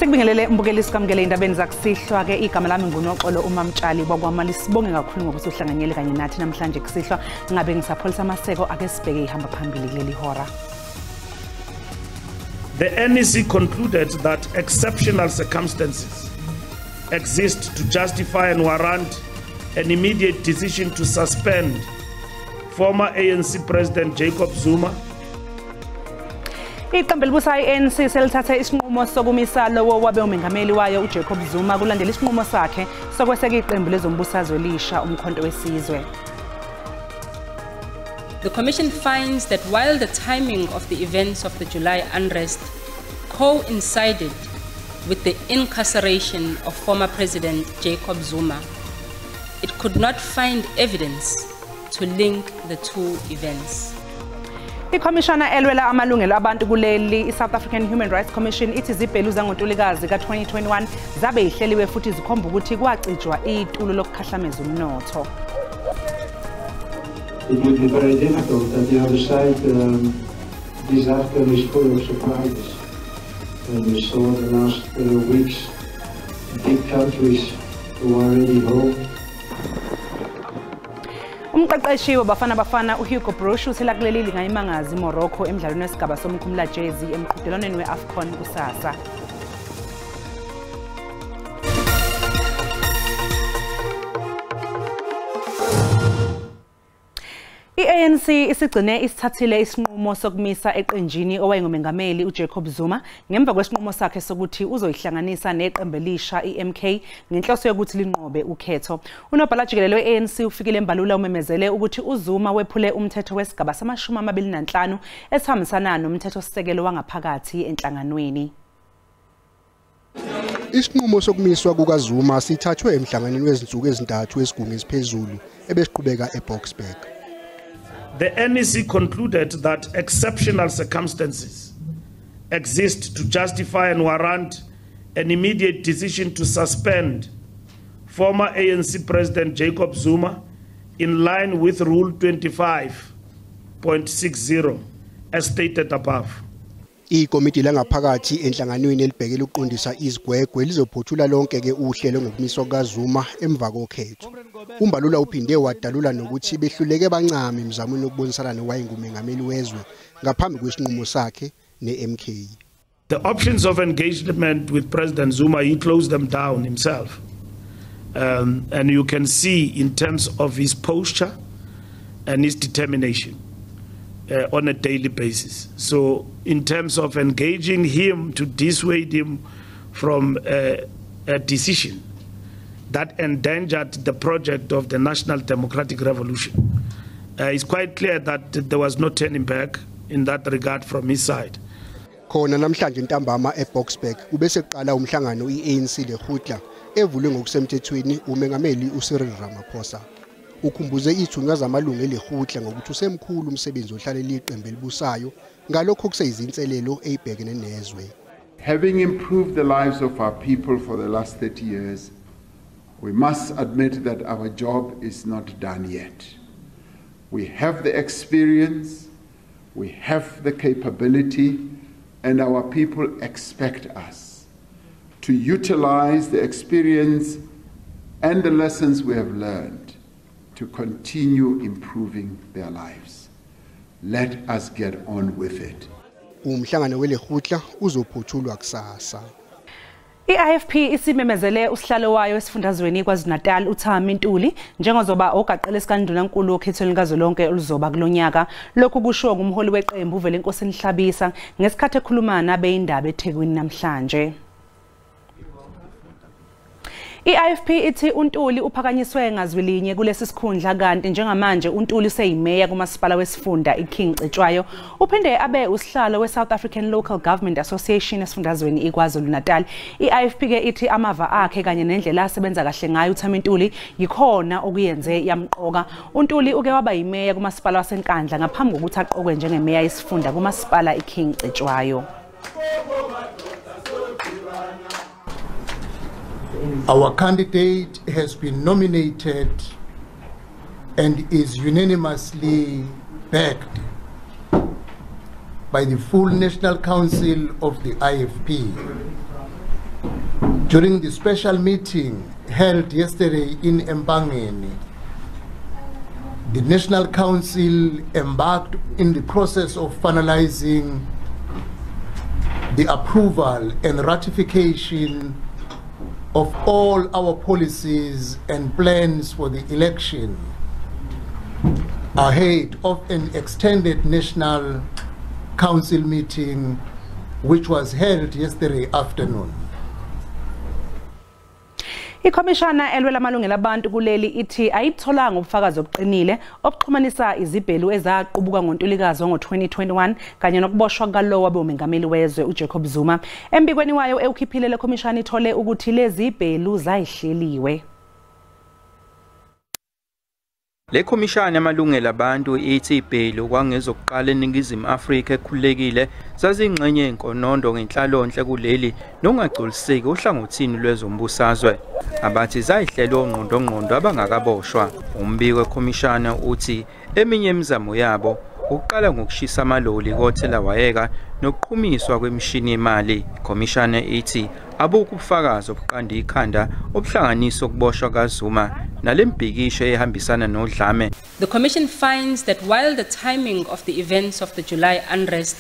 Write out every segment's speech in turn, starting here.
Sikubingelele mbukeli sikamukele indabeni zakusihlwa ke igama lami nguNoxolo uMamtshali bakwaMali. Sibonge kakhulu ngokuthi uhlanganyele kanye nathi namhlanje kusihlwa. Ngabe ngisapholisa amaseko, ake sibheke ihamba phambili kuleli hora. The NEC concluded that exceptional circumstances exist to justify and warrant an immediate decision to suspend former ANC President Jacob Zuma. Iqembu elibusayo i-ANC selithathe isinqumo sokumisa lowo wabe umengameli wayo uJacob Zuma kulandela isinqumo sakhe sokweseka iqembu lezombusazwe elisha uMkhonto weSizwe. The Commission finds that while the timing of the events of the July unrest coincided with the incarceration of former President Jacob Zuma, it could not find evidence to link the two events. Ikhomishana elwela amalungelo abantu kuleli i-South African Human Rights Commission ithi izibhelu zangoNtulikazi ka-2021 zabe ihleliwe futhi zikhomba ukuthi kwacijwa itulo lokukhahlameza umnotho. It would be very difficult. At the other side, this outcome is full of surprises. And we saw the last weeks, big countries who are already home. Umqeqeshi waBafana Bafana uHugo Broos uthela kuleli lingayimangazi iMorocco emdlalweni wesigaba somkhumulajezi emqhudelwaneni we-AFCON kusasa. I-ANC isigcine isithathile isinqumo sokumisa eqenjini owayengumengameli uJacob Zuma ngemva kwesinqumo sakhe sokuthi uzoyihlanganisa neqembu elisha i-MK ngenhloso yokuthi linqobe ukhetho. Unobhala jikelele we-ANC uFikile Mbalula umemezele ukuthi uZuma wephule umthetho wesigaba sama-25 esihambisana nomthethosisekelo wangaphakathi enhlanganweni. Isinqumo sokumiswa kukaZuma sithathwe emhlanganweni wezinsuku ezintathu esigungu esiphezulu ebesiqhubeka eBoksburg. The NEC concluded that exceptional circumstances exist to justify and warrant an immediate decision to suspend former ANC President Jacob Zuma in line with Rule 25.60 as stated above. Ikomiti langaphakathi enhlanganweni elibhekele ukuqondisa izigwegwe lizophothula lonke ke uhlelo ngokumiswa kukaZuma emva kokhetho. UMbalula uphinde wadalula nokuthi behluleke bancame emzamweni wokubonisana nowayengumengameli wezwe ngaphambi kwesinqumo sakhe ne-MK. The options of engagement with President Zuma, he closed them down himself. And you can see in terms of his posture and his determination on a daily basis. So in terms of engaging him to dissuade him from a decision that endangered the project of the National Democratic Revolution, it's quite clear that there was no turning back in that regard from his side. Khona namhlanje ntambama eBoksburg ubese kuqala umhlangano iANC Lekgotla evulwe ngokusemthethweni umengameli uCyril Ramaphosa. Ukhumbuze ithunywa zamalungu eLekgotla ngokuthi usemkhulu umsebenzi ohlalela iqembu elibusayo ngalokho kuseyizinselelo ezibhekene nezwe. Having improved the lives of our people for the last 30 years, we must admit that our job is not done yet. We have the experience, we have the capability, and our people expect us to utilize the experience and the lessons we have learned to continue improving their lives. Let us get on with it. Umhlangano weLekgotla uzophothulwa kusasa. I-IFP isimemezele usihlalo wayo esifundazweni KwaZulu-Natal uThami Ntuli njengozoba ogaqele esikandunankulu okhethweni likazwelonke oluzoba kulonyaka. Lokhu kushiwo ngumholi weqembu uVelenkosini Hlabisa ngesikhathi ekhuluma nabezindaba eThekwini namhlanje. I-IFP ithi uNtuli uphakanyiswe ngazwilinye kulesi sikhundla kanti njengamanje uNtuli useyimeya kumasipala wesifunda iKing Cetshwayo. Uphinde abe usihlalo we-South African Local Government Association esifundazweni iKwaZulu-Natal. I-IFP ke ithi amava akhe kanye nendlela asebenza kahle ngayo uThami Ntuli yikhona okuyenze yamqoka. uNtuli uke waba yimeya kumasipala waseNkandla ngaphambi kokuthi aqokwe njengemeya yesifunda kumasipala iKing Cetshwayo. Our candidate has been nominated and is unanimously backed by the full National Council of the IFP. During the special meeting held yesterday in Empangeni, the National Council embarked in the process of finalizing the approval and ratification of all our policies and plans for the election ahead of an extended National Council meeting which was held yesterday afternoon. Ikhomishana elwela amalungelo abantu kuleli ithi ayitholanga ubufakazi obuqinile obuxhumanisa izibhelu ezaqubuka ngoNtulikazi ngo-2021 kanye nokuboshwa kalowo wabe umengameli wezwe uJacob Zuma. Embikweni wayo ewukhiphile le khomishana ithole ukuthi lezi zibhelu zayihleliwe. Le khomishana yamalungelo abantu ithi ibhelu kwangezokuqala eNingizimu Afrika ekhululekile zazingxenye yenkonondo ngenhlalonhle kuleli nokungagculiseki ohlangothini lwezombusazwe abathi zayihlelwe ongqondongqondo abangakaboshwa. Umbiko wekhomishana uthi eminye imizamo yabo ukuqala ngokushisa amaloli kothelawayeka nokuqhumiswa kwemishini yemali. Ikhomishana ithi abukho ubufakazi obuqanda ikhanda obuhlanganisa ukuboshwa kaZuma nalembhikisho ehambisana nodlame. The commission finds that while the timing of the events of the July unrest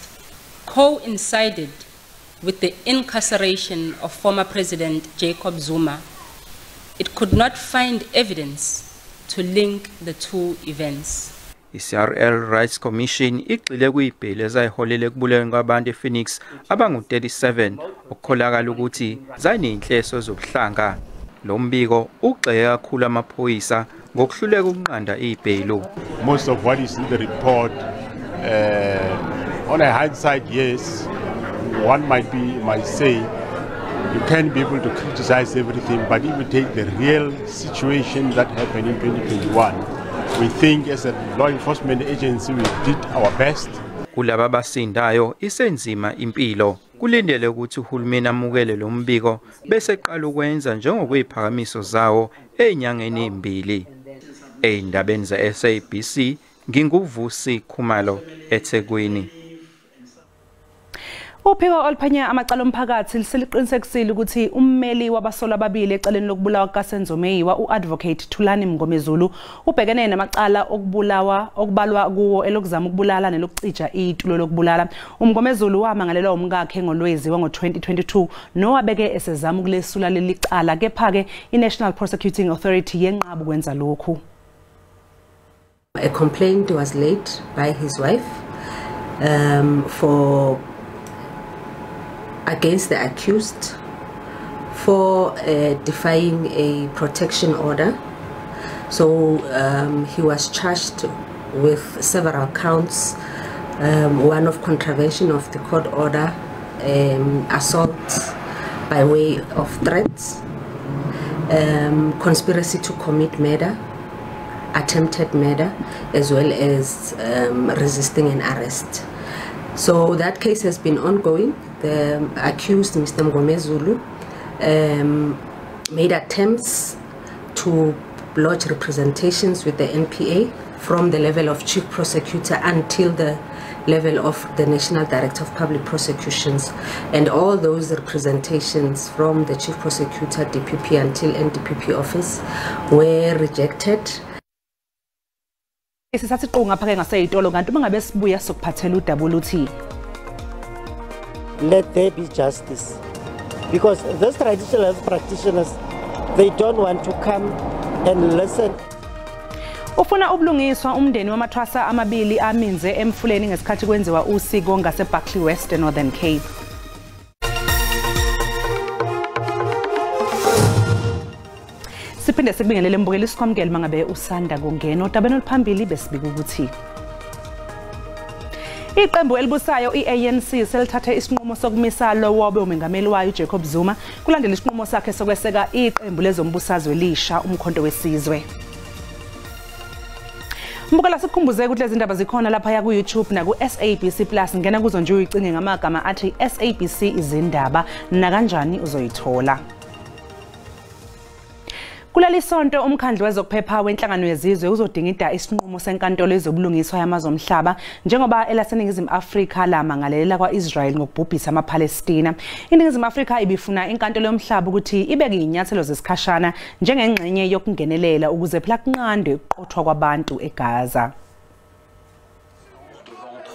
coincided with the incarceration of former President Jacob Zuma, it could not find evidence to link the two events. I-CRL Rights Commission igxile kuyibhele ezayiholele ekubulaweni kwabantu ePhoenix abangu-37 okukholakala ukuthi zayiney'nhleso zobuhlanga. Lo mbiko ugxeke kakhulu amaphoyisa ngokuhluleka ukunqanda ibhelu. Most of what is in the report, on a hindsight, yes, one might say you can't be able to criticize everything, but if you take the real situation that happened in 2021, we think as a law enforcement agency we did our best. Kulaba abasindayo isenzima impilo. Kulindele ukuthi uhulumeni amukele lo mbiko bese eqala ukwenza njengokweziphakamiso zawo ezinyangeni ezimbili. Ey'ndabeni ze-SABC nginguVusi Khumalo eThekwini. Uphiko oluphenya amacala omphakathi liseliqinisekisile ukuthi ummeli wabasolwa ababili ecaleni lokubulawa kukaSenzo Meyiwa u-Advocate Thulani Mngomezulu ubhekene namacala okubulawa okubalwa kuwo elokuzama ukubulala nelokucija itulo lokubulala. UMngomezulu wamangalelwa umkakhe ngoLwezi wango-2022 nowabeke esezama ukulesula leli cala, kepha-ke i-National Prosecuting Authority yenqaba ukwenza lokhu. A complaint was laid by his wife for against the accused for defying a protection order. So he was charged with several counts, one of contravention of the court order, assault by way of threats, conspiracy to commit murder, attempted murder, as well as resisting an arrest. So that case has been ongoing. The accused, Mr. Mngomezulu, made attempts to lodge representations with the NPA from the level of chief prosecutor until the level of the National Director of Public Prosecutions, and all those representations from the chief prosecutor, DPP, until NDPP office were rejected. Isisathi qonga phake ngaseyitolo kanti uma ngabe sibuya sokuphathela udaba oluthi let there be justice, because those traditional health practitioners, they don't want to come and listen. Ufuna ubulungiswa umndeni wamathwasa amabili aminze emfuleni ngesikhathi kwenziwa usiko ngase Barkley West eNorthern Cape. Siphinde sikubingelele mbukeli sikwamukele mangabe usanda kungena odabeni oluphambili besibika ukuthi iqembu elibusayo i-ANC selithathe isinqumo sokumisa lowo obe umengameli wayo uJacob Zuma kulandela isinqumo sakhe sokweseka iqembu lezombusazwe elisha uMkhonto weSizwe. Mbukela sikukhumbuze ukuthi lezi ndaba zikhona lapha ku YouTube na ku SABC Plus, ngena kuzo nje uyicinge ngamagama athi SABC izindaba nakanjani uzoyithola. Kuleli sonto umkhandlu wezokuphepha wenhlangano yezizwe uzodingida isinqumo senkantolo yezobulungiswa yamazwe omhlaba njengoba elaseNingizimu Afrika lamangalela kwa-Israel ngokubhubhisa amaPalestina. INingizimu Afrika ibifuna inkantolo yomhlaba ukuthi ibeke izinyathelo zesikhashana njengengxenye yokungenelela ukuze phela kunqandwe ukuqothwa kwabantu eGaza.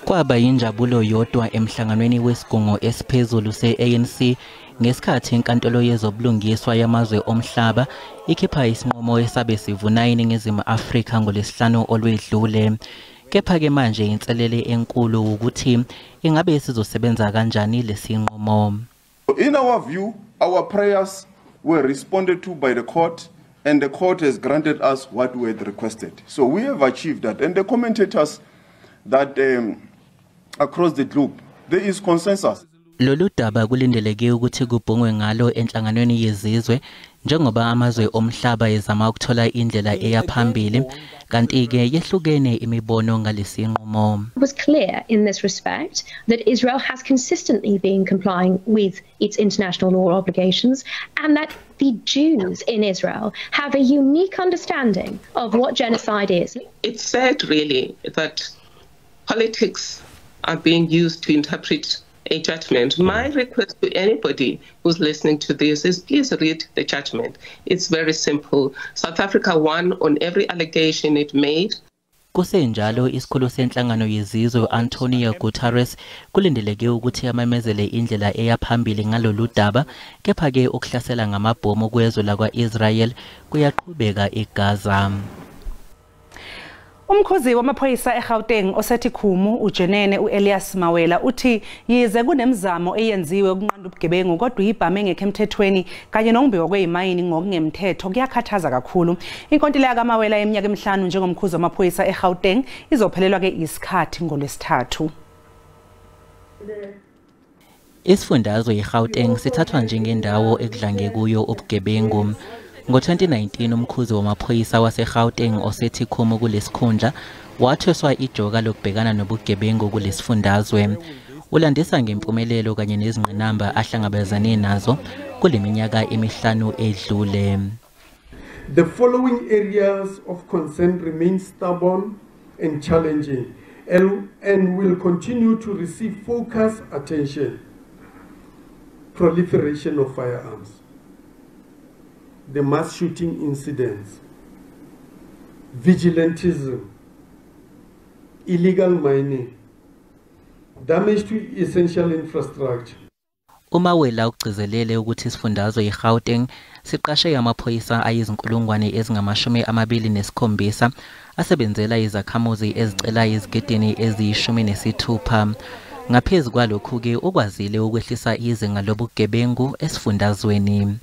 Kwaba yinjabulo yodwa emhlanganweni wesigungu esiphezulu se-ANC ngesikhathi inkantolo yezobulungiswa yamazwe omhlaba ikhipha isinqumo esabe sivuna iNingizimu Afrika ngoLwesihlanu olwedlule. Kepha-ke manje inselele enkulu ukuthi ingabe sizosebenza kanjani lesinqumo. In our view, our prayers were responded to by the court, and the court has granted us what we had requested. So we have achieved that. And the commentators that across the globe, there is consensus. Lolu daba kulindeleke ukuthi kubhungwe ngalo enhlanganweni yezizwe njengoba amazwe omhlaba ezama ukuthola indlela eya phambili, kanti-ke yehlukene imibono ngalesinqumo. It was clear in this respect that Israel has consistently been complying with its international law obligations and that the Jews in Israel have a unique understanding of what genocide is. It's sad, really, that politics are being used to interpret a judgment. My request to anybody who's listening to this is please read the judgment. It's very simple. South Africa won on every allegation it made. Kusenjalo isikhulu senhlangano yezizwe Antonio Guterres kulindeleke ukuthi amemezele indlela eya phambili ngalolu daba, kepha-ke ukuhlasela ngamabhomu kwezwe lakwa-Israel kuyaqhubeka eGaza. Umkhuzi wamaphoyisa eGauteng osethi Khumu uJenene uElias Mawela uthi yize kunemizamo eyenziwe ukunqanda ubugebengu kodwa ibhame engekho emthethweni kanye nokumbiwa kweyimayini ngokungemthetho kuyakhathaza kakhulu. Inkontileka kaMawela yeminyaka emihlanu njengomkhuzi wamaphoyisa eGauteng izophelelwa ke isikhathi ngoLwesithathu. Isifundazwe iGauteng sithathwa njengendawo ekudlange kuyo ubugebengu. Ngo-2019 umkhuzi wamaphoyisa waseGauteng osethi Khumu kulesikhundla wathweswa ijoka lokubhekana nobugebengu kulesifundazwe. Ulandisa ngempumelelo kanye nezingqinamba ahlangabezane nazo kule minyaka emihlanu edlule. The following areas of concern remain stubborn and challenging and will continue to receive focused attention. Proliferation of firearms, the mass shooting incidents, vigilantism, illegal mining, damage to essential infrastructure. UMawela ugcizelele ukuthi isifundazwe iGauteng siqashe amaphoyisa ayizinkulungwane ezingama-27 asebenzela izakhamuzi ezicela izigidini eziyi-16. Ngaphezu kwalokhu-ke ukwazile ukwehlisa izinga lobugebengu esifundazweni.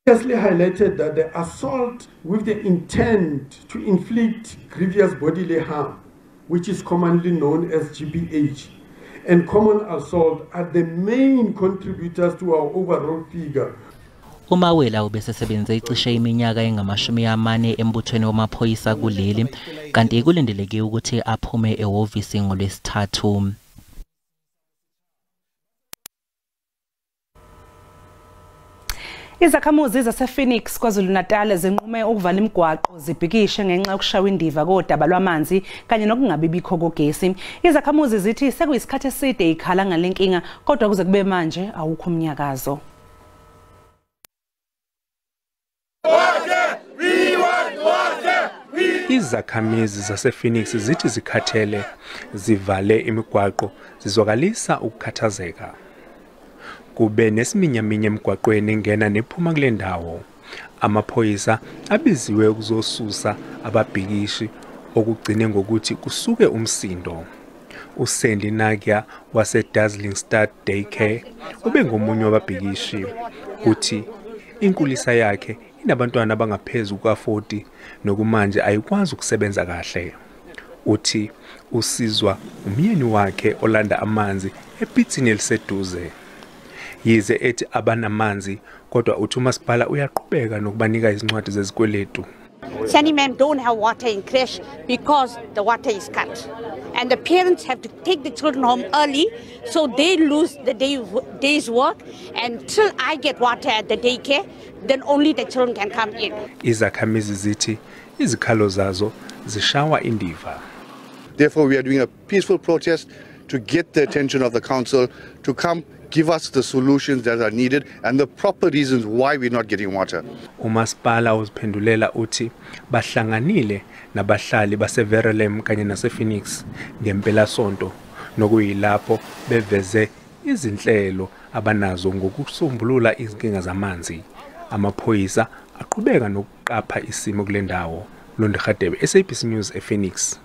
Previously highlighted that the assault with the intent to inflict grievous bodily harm, which is commonly known as GBH, and common assault are the main contributors to our overall figure. UMawela ubesesebenze cishe iminyaka engama-40 embuthweni wamaphoyisa kuleli, kanti kulindeleke ukuthi aphume ehhovisi ngoLwesithathu. Izakhamuzi zasePhoenix KwaZulu-Natal zinqume ukuvala imigwaqo zibhikishe ngenxa yokushawa indiva kodaba lwamanzi kanye nokungabibikho kogesi. Izakhamuzi zithi sekuyisikhathi eside ikhala ngale nkinga kodwa kuze kube manje awukho umnyakazo. Izakhamizi zasePhoenix zithi zikhathele, zivale imigwaqo, zizwakalisa ukukhathazeka. Kube nesiminyaminya emgwaqweni engena nephuma kule ndawo. Amaphoyisa abiziwe ukuzosusa ababhikishi okugcine ngokuthi kusuke umsindo. uSendi Nagia wase-Dazzling Star Daycare ube ngomunye wababhikishi. Uthi inkulisa yakhe inabantwana abangaphezu kuka-40 nokumanje ayikwazi ukusebenza kahle. Uthi usizwa umyeni wakhe olanda amanzi epitsini eliseduze. Yize ethi abanamanzi kodwa uthi umasipala uyaqhubeka nokubanika izincwadi zezikweletu. Sandy Ma'am don't have water in creche because the water is cut. And the parents have to take the children home early, so they lose the day's work. And till I get water at the daycare, then only the children can come in. Izakhamizi zithi izikhalo zazo zishawa indiva. Therefore, we are doing a peaceful protest to get the attention of the council to come give us the solutions that are needed and the proper reasons why we're not getting water. Umasipala uziphendulela uthi bahlanganile nabahlali baseVerulam kanye nasePhoenix ngempelasonto, nokuyilapho beveze izinhlelo abanazo ngokusombulula izinkinga zamanzi. Amaphoyisa aqhubeka nokuqapha isimo kule ndawo. Londi Hadebe, SABC News, ePhoenix.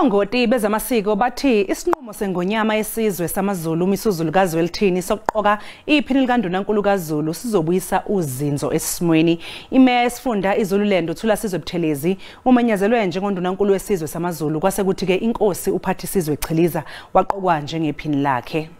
Ongoti bezamasiko bathi isinqumo sengonyama yesizwe samaZulu uMisuzulu kaZwelithini sokuqoka iphini likaNdunankulu kaZulu sizobuyisa uzinzo esimweni. Imeya yesifunda iZululand uThulasizwe Buthelezi umenyezelwe njengoNdunankulu wesizwe samaZulu, kwase kuthi ke inkosi uPhathisizwe Chiliza waqokwa njengephini lakhe.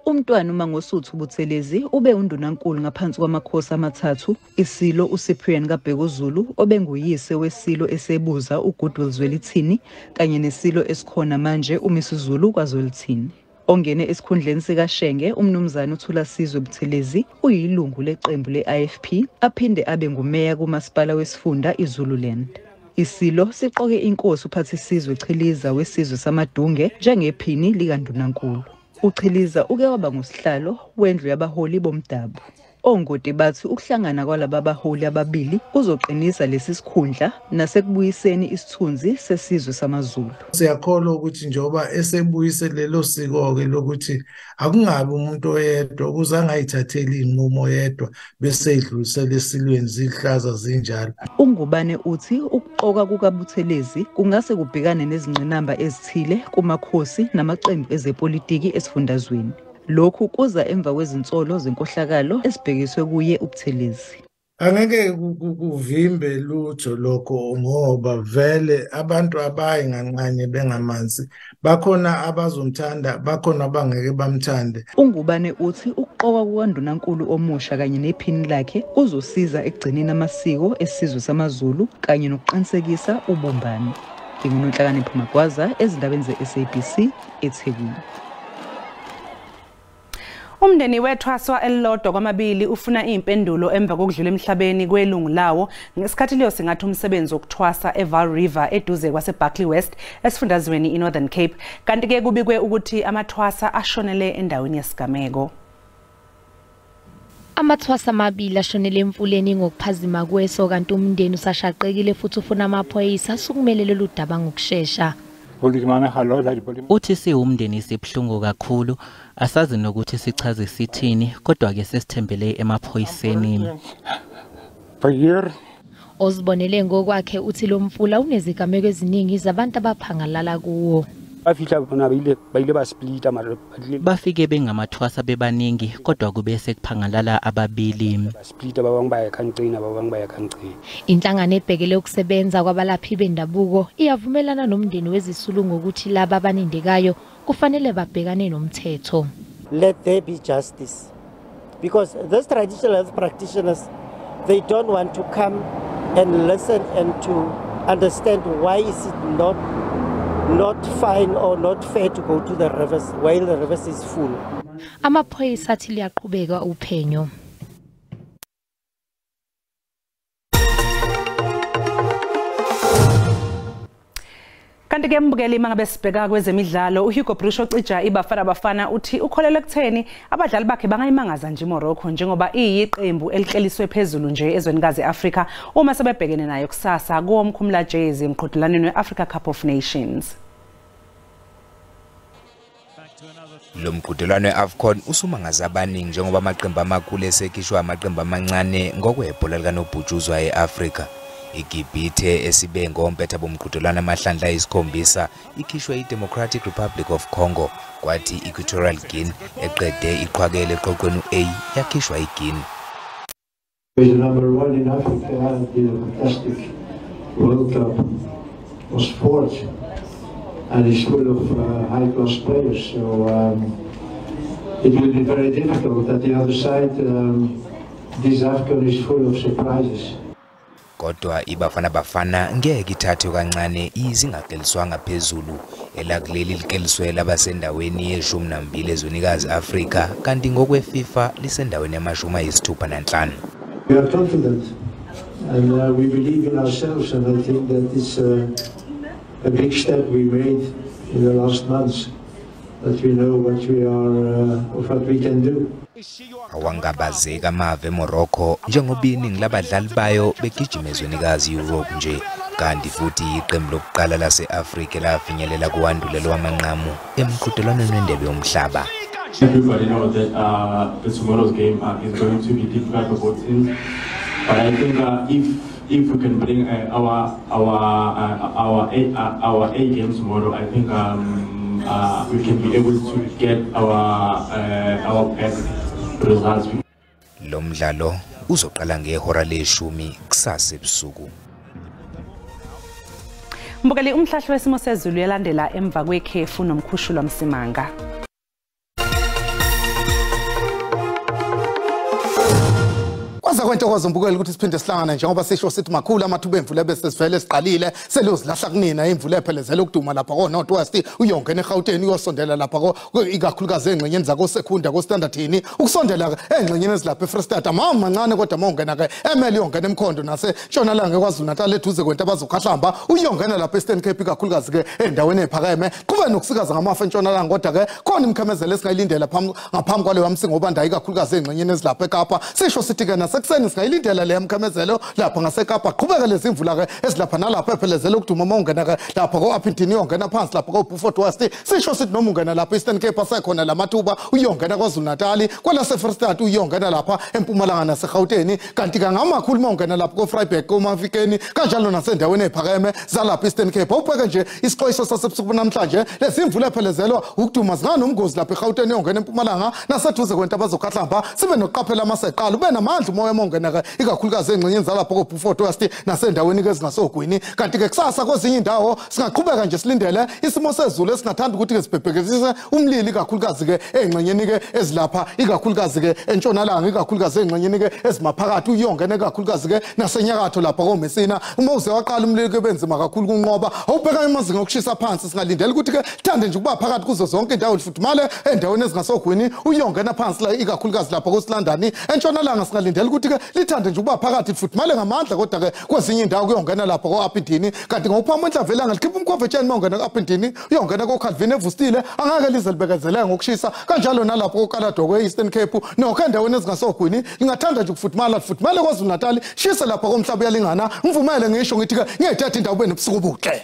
Umntwana uMangosuthu Buthelezi ube undunankulu ngaphansi kwamakhosi amathathu, isilo uCyprian kaBhekuzulu obenguyise wesilo esebuza uGoodwill Zwelithini kanye nesilo esikhona manje uMisuzulu kaZwelithini. Ongene esikhundleni sikaShenge umnumzane uThulasizwe Buthelezi uyilungu leqembu le-IFP aphinde abe ngumeya kumasipala wesifunda iZululand. Isilo siqoke inkosi uPhathisizwe Chiliza wesizwe samaDunge njengephini likaNdunankulu. UChiliza uke waba ngusihlalo wendlu yabaholi bomdabu. Ongoti bathi ukuhlangana kwalaba baholi ababili kuzoqinisa lesi sikhundla nasekubuyiseni isithunzi sesizwe samaZulu. Siyakholwa ukuthi njengoba esebuyise lelo siko-ke lokuthi akungabi umuntu oyedwa ukuze angayithatheli inqumo yedwa bese idlulisela esilweni zihlaza zinjalo. UNgubane uthi ukuqoka kukaButhelezi kungase kubhekane nezingqinamba ezithile kumakhosi namaqembu ezepolitiki esifundazweni. Lokhu kuza emva kwezinsolo zenkohlakalo esibhekiswe kuye uButhelezi. Angeke kuvimbe lutho lokho ngoba vele abantu abayi nganxanye bengamanzi, bakhona abazomthanda, bakhona abangeke bamthande. UNgubane uthi ukuqokwa kukaNdunankulu omusha kanye nephini lakhe kuzosiza ekugcineni amasiko esizwe samaZulu kanye nokuqinisekisa ubumbano. NginguNonhlakanipho Magwaza ezindabeni ze-SABC eThekwini. Umndeni wethwaswa elilodwa kwamabili ufuna impendulo emva kokudlula emhlabeni kwelungu lawo ngesikhathi leyo singathi umsebenzi wokuthwasa eVaal River eduze kwaseBarkley West esifundazweni iNorthern Cape. Kanti ke kubikwe ukuthi amathwasa ashonele endaweni yesigameko. Amathwasa amabili ashonele emfuleni ngokuphazima kweso, kanti umndeni usashaqekile futhi ufuna amaphoyisa asukumele lolu daba ngokushesha. Uthi siwumndeni sibuhlungu kakhulu, asazi nokuthi sichaze sithini, kodwa-ke sesithembele emaphoyiseni. Ozibonele ngokwakhe uthi lo mfula unezigameko eziningi zabantu abaphangalala kuwo. Bafike bengamathwasa bebaningi, kodwa kube sekuphangalala ababili. Inhlangano ebhekele ukusebenza kwabalaphi bendabuko iyavumelana nomndeni wezisulu ngokuthi laba abanindekayo kufanele babhekane nomthetho. Let there be justice, because these traditional health practitioners, they don't want to come and listen and to understand why is it not fine or not fair to go to the rivers while the rivers is full. Amaphoyisa athi liyaqhubeka uphenyo. Kanti ke mbukeli, mangabe sibheka kwezemidlalo, uHugo Broos ocija iBafana Bafana uthi ukholelwa ekutheni abadlali bakhe bangayimangaza nje iMorocco njengoba iyiqembu elikleliswe phezulu nje ezwenikazi Afrika uma sebebhekene nayo kusasa kuwomkhumula jezi emqhudelwaneni we-Africa Cup of Nations. Lo mqhudelwano we-AFCON usumangaza abaningi njengoba amaqembu amakhulu esekhishwa amaqembu amancane ngokwebhola likanobhutshuzwa e-Afrika. iGibhithe esibe ngompetha bomqhudelwano amahlandla ayisikhombisa ikhishwe i-Democratic Republic of Congo, kwathi i-Equatorial Guinea eqede iqhwakele eqoqweni u-A yakhishwa iGuinea. The number one in Africa did a fantastic World Cup, was fourth, and is full of high-class players. So it will be very difficult. At the other side, This AFCON is full of surprises. Kodwa iBafana Bafana ngeke ithathwe kancane izingaqeliswanga phezulu elakuleli likeliswe labasendaweni ye-12 ezwenikazi Afrika kanti ngokwe-FIFA lisendaweni yama-65. We are confident and we believe in ourselves, and I think that it's a big step we made in the last months, that we know what we are, what we can do. Awangabazeka amave eMorocco njengoba iningi labadlali bayo begijima ezwenikazi Europe nje, kanti futhi iqembu lokuqala lase-Afrika lafinyelela kuwandulelo wamanqamu emqhudelwaneni wendebe yomhlaba. Everybody knows that the tomorrow's game is going to be difficult for both teams, but I think if we can bring our A game tomorrow, I think we can be able to get our best results. Lo mdlalo uzoqala ngehora leshumi kusasa ebusuku. Mbukeli, umhlahlo wesimo sezulu uyalandela emva kwekhefu nomkhushulwa Msimanga. Kwentokozo mbukeli ukuthi siphinde sihlangane njengoba sisho sithi makhulu amathuba emvula bese sivele siqalile seliyozilahla kunina imvula ephelezela ukuduma lapha ko North West uyongena eGauteng uyosondela lapha ko ikakhulukazi engxenyeni zako Secunda ko Standardini ukusondela engxenyeni ezilapha eFree State mama mancane kodwa mawungena ke emele uyongena eMkhondo nase Ntshonalanga kwaZulu Natal eduze kwento abazokhahlamba uyongena lapha eEastern Cape ikakhulukazi ke endaweni ephakeme kube nokusikaza ngamafa eNtshonalanga kodwa ke khona imkhemezelo esingayilindela ngaphambi kwaleyo msingo obandayo ikakhulukazi engxenyeni ezilapha eKapa sisho sithi ke nasekuseni singayilindela le mkhemezelo lapha ngaseKapa qhubeka lezi imvula ke ezilapha nalapha ephelezela ukuduma mawungena ke lapha ko-Upington uyongena phansi lapha ko-Beaufort West sisho sithi noma ungena lapha Eastern Cape asekhona lamathuba uyongena kwaZulu Natal kwalase Free State uyongena lapha eMpumalanga naseGauteng kanti kangamakhulu mawungena lapha ko-Vryburg koMafikeni kanjalo nasendaweni ephakeme zalapha Eastern Cape. Awubheke nje isixwayiso sasebusuku namhlanje lezi imvula ephelezelwa ukuduma zinganomgozi lapha eGauteng uyongena eMpumalanga naseduze kwento abazokhahlamba sibe nokuqaphela amaseqala ube namandla umoya mawungena ke ikakhulukazi engxenyeni zalapha ko-Beaufort West nasendaweni ke ezingasogwini kanti ke kusasa kwezinye indawo singaqhubeka nje silindele isimo sezulu esingathanda ukuthi ke sibhebhekisise umlilo ikakhulukazi ke engxenyeni ke ezilapha ikakhulukazi ke entshonalanga ikakhulukazi engxenyeni ke ezimaphakathi uyongena ikakhulukazi ke nasenyakatho lapha koMessina uma uze waqala umlilo ke benzima kakhulu kunqoba awubheka amazinga okushisa phansi singalindela ukuthi ke thande nje ukuba phakathi kuzo zonke indawo lifudumale endaweni ezingasogwini uyongena phansi la ikakhulukazi lapha koSilandani entshonalanga singalindela ukuthi ke lithande nje ukuba phakathi lifudumale ngamandla kodwa ke kwezinye indawo kuyongena lapha ko-Upington kanti ngokuphama inhlamvelanga likhipha umkhovetsheni mawungena ku-Upington uyongena ko-Calvin evustile angeke lize libekezeleke ngokushisa kanjalo nalapho koKaladoko e-Eastern Cape nokho endaweni ezingasogwini lingathanda nje ukufudumala lifudumale KwaZulu Natal shisa lapha komhlaba uyalingana ngivumele ngisho ngithi ke ngiyayithatha indawo ube nobusuku obuhle.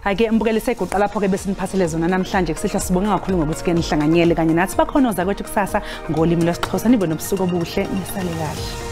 Ake mbukeli seguqa lapho ke besiniphathele zona namhlanje kusihla sibonga kakhulu ngokuthi ke nihlanganyele kanye nathi bakhona ozakwethu kusasa ngolimi lwesiXhosa nibe nobusuku obuhle nisale kahle.